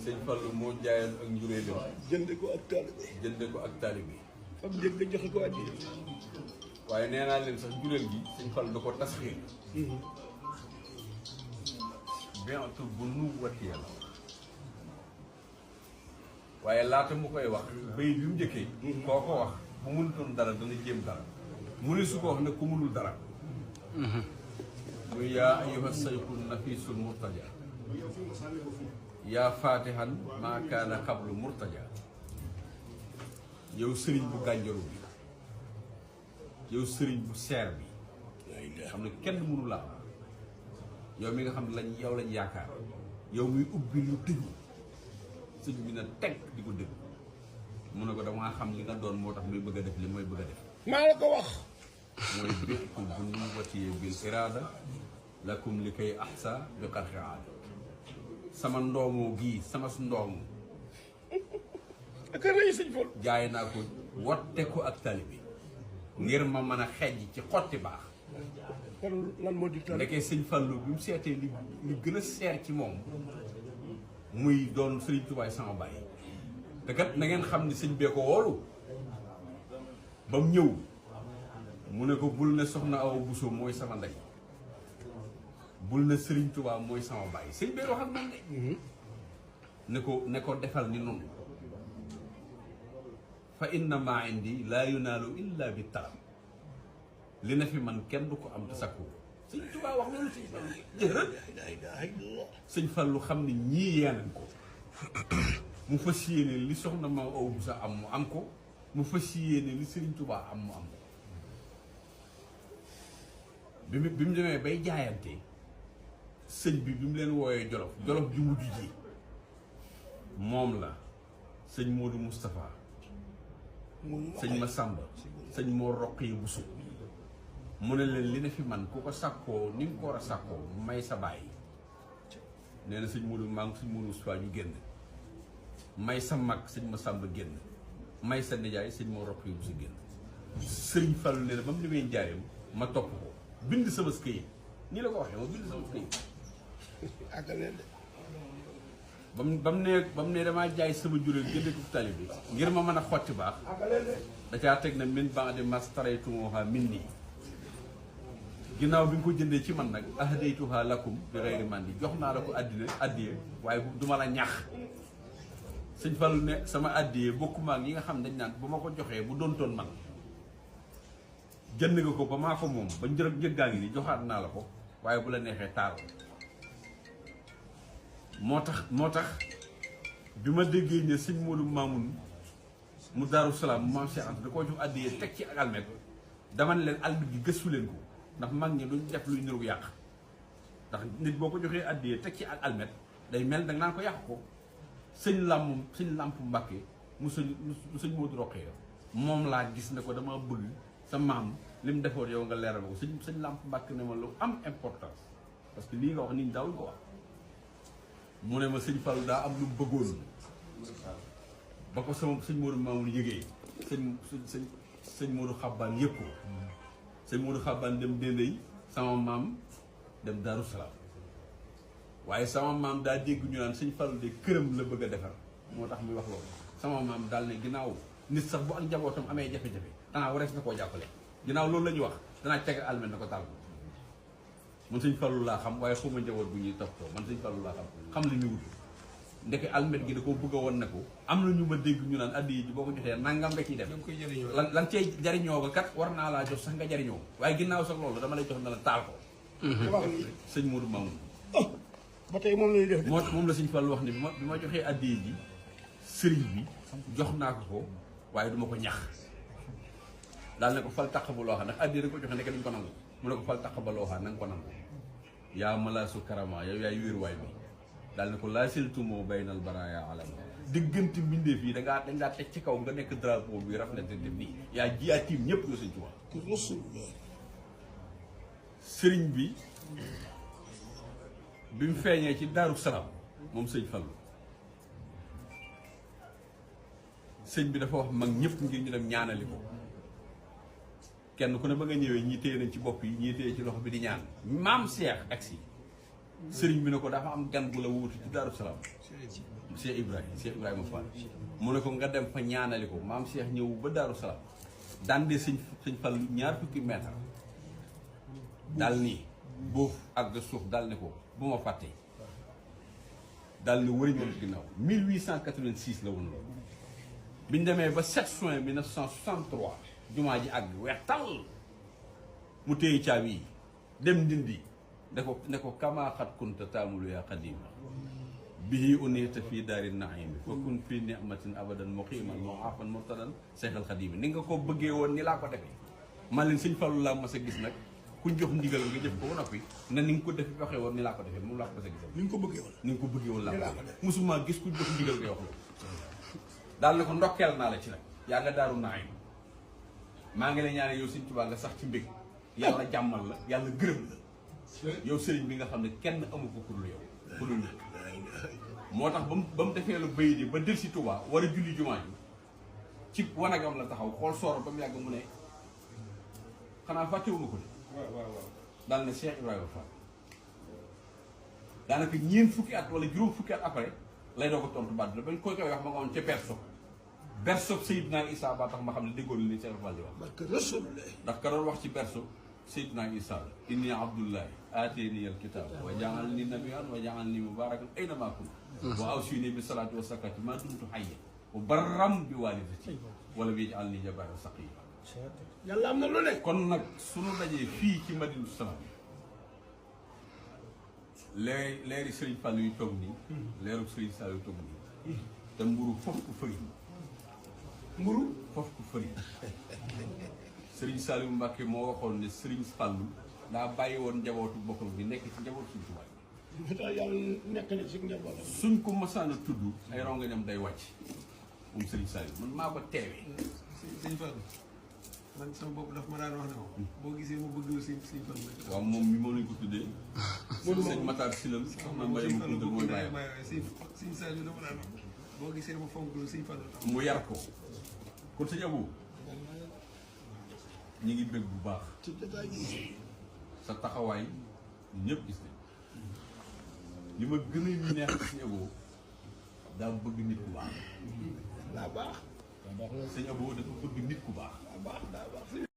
sëñ Fallu moo jaayoon ak njuréelam jënde ko ak taalibe fam njëg nga joxe ko addiya waaye nee naa leen sax njuréel gi sëñ Fallu da ko tasxiir bientu bu nu wati yàlla waaye laata mu koy wax bay bi mu njëkkee koo ko wax bu mënutoon dara dana jéem dara mu ne su ko wax ne ku mënul dara muy yaa ayyuha sayxul nafisul murtaja yaa fatihan maa kaana xablu murtaja yow sëriñ bu gànjaru bi yow sëriñ bu seer bi xam ne kenn mënu la am yow mi nga xam ne yow lañ yaakaar yow muy ubbi lu tëju sëñ bi na teg di ko dégg mu ne ko damaa xam li nga doon moo tax muy bëgg a def li mooy bëgg a def maa la ko wax mooy bépp bu nu watiyee bil iraada lakum li koy ahsa bi xarxi aada sama ndoomoo gii sama ndoomu ak rëy sëñ Fall jaay naa ko wotte ko ak tali bi ngir ma mën a xejj ci xotti baax kon lan moo di tali nekkee sëñ Fallu bi mu seetee li gën a seer ci moom muy doon Sëriñ Tuubaa sama baay te kat na ngeen xam ni sëñ bee ko woolu ba mu ñëw mu ne ko bul ne soxna Awa Bousso mooy sama ndey bul ne Sëriñ Tuubaa mooy sama baay sëñ bee wax ak moom de ne ko defal ni noonu fa inna maa indi laa yunaalu illa bi talab li na fi man kenn du ko am te sakku sëñ Tuubaa wax loolu sëñ Fallu jërëjëf sëñ Fallu xam ne ñii yeenañ ko mu fas yéene li soxna ma Awa Bousso am mu am ko mu fas yéene li Sëriñ Tuubaa am mu am ko bi mu demee bay jaayante sëñ bi mu leen wooyee jolof ju mujj ji moom la sëñ Modou Moustapha sëñ Massamba sëñ Mor Roqee Bousso mu ne leen li ne fi man ku ko sàkkoo ni nga ko war a sàkkoo may sa baay nee na sëñ Modou maa ngi sëñ Modou Moustapha ñu génn may sa mag sëñ Massamba génn may sa nijaay sëñ Mor Roqee Bousso génn sëñ Fallu nee na ba mu demee njaareem ma topp ko bind sama këyit nii la ko waxee ma bind sama këyit ba mu ne damaa jaay sama juréel jënde ko tali bi ngir ma mën a xotti baax da caa teg na min ba'di mastaraytumuha minni ginnaaw bi nga ko jëndee ci man nag ahdaytuha lakum bi ghayri man di jox naa la ko addiye waaye du ma la ñax sëñ Fallu ne sama addiye bokkuma ak yi nga xam dañ naan bu ma ko joxee bu doontoon man jënd nga ko ba maa ko moom ba njëggaa ngi ni joxaat naa la ko waaye bu la neexee taal moo tax bi ma déggee ne sëñ Modou Mamoun mu Daaru Salaam mu maam Cheikh Anta da koo jox addiyee teg ci ak almet dama ne leen almet gi gëstu leen ko ndax mag ñi duñ def luy niru yàq ndax nit boo ko joxee addiyee teg ci ak almet day mel danga naan ko yàq ko sëñ làmp Mbàkke mu sëñ Modou Roqee moom laa gis ne ko dama bëgg sa maam li mu defoon yow nga leeral ko sëñ làmp Mbàkke ne ma lu am importance parce que lii nga wax nit ñi daawuñ ko wax mu ne ma sëñ Fallu daa am lu mu bëggoon ba ko sama sëñ Modou Mamoun yëgee sëñ Modou Xabbaan yëg ko sëñ Modou Xabbaan dem Dendey sama maam dem Daaru Salaam waaye sama maam daa dégg ñu naan sëñ Fallu de këram la bëgg a defar moo tax muy wax loolu sama maam daal ne ginnaaw nit sax bu ak njabootam amee jafe-jafe danaa warees na koo jàppale ginnaaw loolu la ñuy wax danaa teg almet na ko taal ko man sëñ Fallu laa xam waaye xawma njaboot bu ñuy toppatoo man sëñ Fallu laa xam li muy wut ndeke almet gi da koo bëgg a woon ne ko am na ñu ma dégg ñu naan addi ji boo ko joxee nangam nga ciy def lan cey jariñoo ba kat war naa laa jox sax nga jariñoo waaye ginnaaw sax loolu dama lay jox na la taal ko sëñ Modou Mamoun ba tey moom lay def moom la sëñ Fallu wax ne bi ma joxee addi ji sëriñ bi jox naa ko waaye duma ko ñax daal ne ko fal taq ba loo xam ndax addi da ko joxe nekk dañ ko nangu mu ne ko fal taq ba loo xam na nga ko nangu yaa malaasu karama yow yaay wéeruwaay bi daal ne ko laa siltumoo baynal baraaya alam diggante mbindeef yi dañ daa teg ci kaw nga nekk drapeau bi raflete def nii yaa jiyaa tiim ñëpp yoo sëñ Tuubaa sëriñ bi mu feeñee ci Daaru Salaam moom sëñ Fallu sëñ bi dafa wax mag ñëpp ngir ñu dem ñaanali ko kenn ku ne ba nga ñëwee ñii téye nañ ci bopp yi ñii téye ci loxo bi di ñaan maam Seex agsi sëriñ bi ne ko dafa am gan gu la wuutu ci Daaru Salaam Cheikh Ibrahima Fall mu ne ko nga dem fa ñaanali ko maam Cheikh ñëw ba Daaru Salaam daan de sëñ Fall ñaar fukki mètre daal nii boofu ak suuf daal ne ko bu ma fàttee daal ni wëriñal ginnaaw 1886 la woon loolu bi ñu demee ba 7 juin 1963 jumaa ji àgg weex tàll mu téye caabi yi dem ndindi ne ko kamaaxat kunta taamulu yaa xadima bihi unita fii daari naimi fa kun fii ni'matin abadan muqiman mu'afan murtadan seexal xadima ni nga ko bëggee woon ni laa ko defee man leen sëñ Fallu laa mas a gis nag kuñ jox ndigal nga jëf ko ba noppi na ni nga ko def waxee woon ni laa ko defee moom laa ko mas a gisal ni nga ko bëggee woon. ni nga ko bëggee woon laa ko defee musuma gis kuñ jox ndigal ngay wax la daal na ko ndokkeel naa la ci nag yaa nga daaru naim maa ngi lay ñaane yow sëñ Tuubaa nga sax ci mbég yàlla jàmmal la yàlla gërëm la yow sëriñ bi nga xam ne kenn amu ko ku dul yow ku dul nit moo tax ba mu defee la bay di ba del si Tuubaa war a julli jumaa ji ci wanagam la taxaw xool sooro ba mu yàgg mu ne xanaa fàttewuma ko de waaw daal ne Cheikh Ibrahima Fall daanaka ñeent fukki at wala juróom fukki at après lay doo ko tontu baat la bañ koy wax ma nga woon ca berso Seydina Issa ba tax ma xam ne déggoon li Cheikh Fall di wax parce que Rasulullah ndax ka doon wax ci berso Seydina Issa la inni abdullahi aateni al kitab wa ja'alni nabiyyan wa ja'alni mubarakan aynama kuntu wa awsini bi salati wa zakati ma dumtu hayyan wa barram bi walidati wala bi yaj'alni jabbaran shaqiyya yàlla am na lu ne. kon nag sunu dajee fii ci Madinatu Salaam leeri Serigne Fall yu toog nii leeru Serigne Sall yu toog nii te mburu foofu ku fëri mburu foofu ku fëri Serigne Saliou Mbacké moo waxoon ne Serigne Fallou daa bàyyi woon njabootu boppam bi nekk ci njabootu suñu tubaab bi tax yàlla nekk na ci njabootam. suñ ko masaan a tudd ay rongañam day wàcc moom Serigne Saliou man maa ko teewee sëñ Fall man sama bopp daf ma daan wax ne ma boo gisee mu bëgg sëñ Fall waaw moom mi moom lañ ko tuddee sëñ Matar Silal soxna Mbaye ma kundal mooy bàyyi sëñ Saliou dama daan wax boo gisee ma fonk lu sëñ Fall mu yar ko kon sëñ Abou ñi ngi bëgg bu baax ci jotaay bi. sa taxawaay ñëpp gis nañ li ma gën a neex sëñ Abou daa bëgg nit ku baax daa baax. sëñ Abou dafa bëgg nit ku baax daa baax daa baax.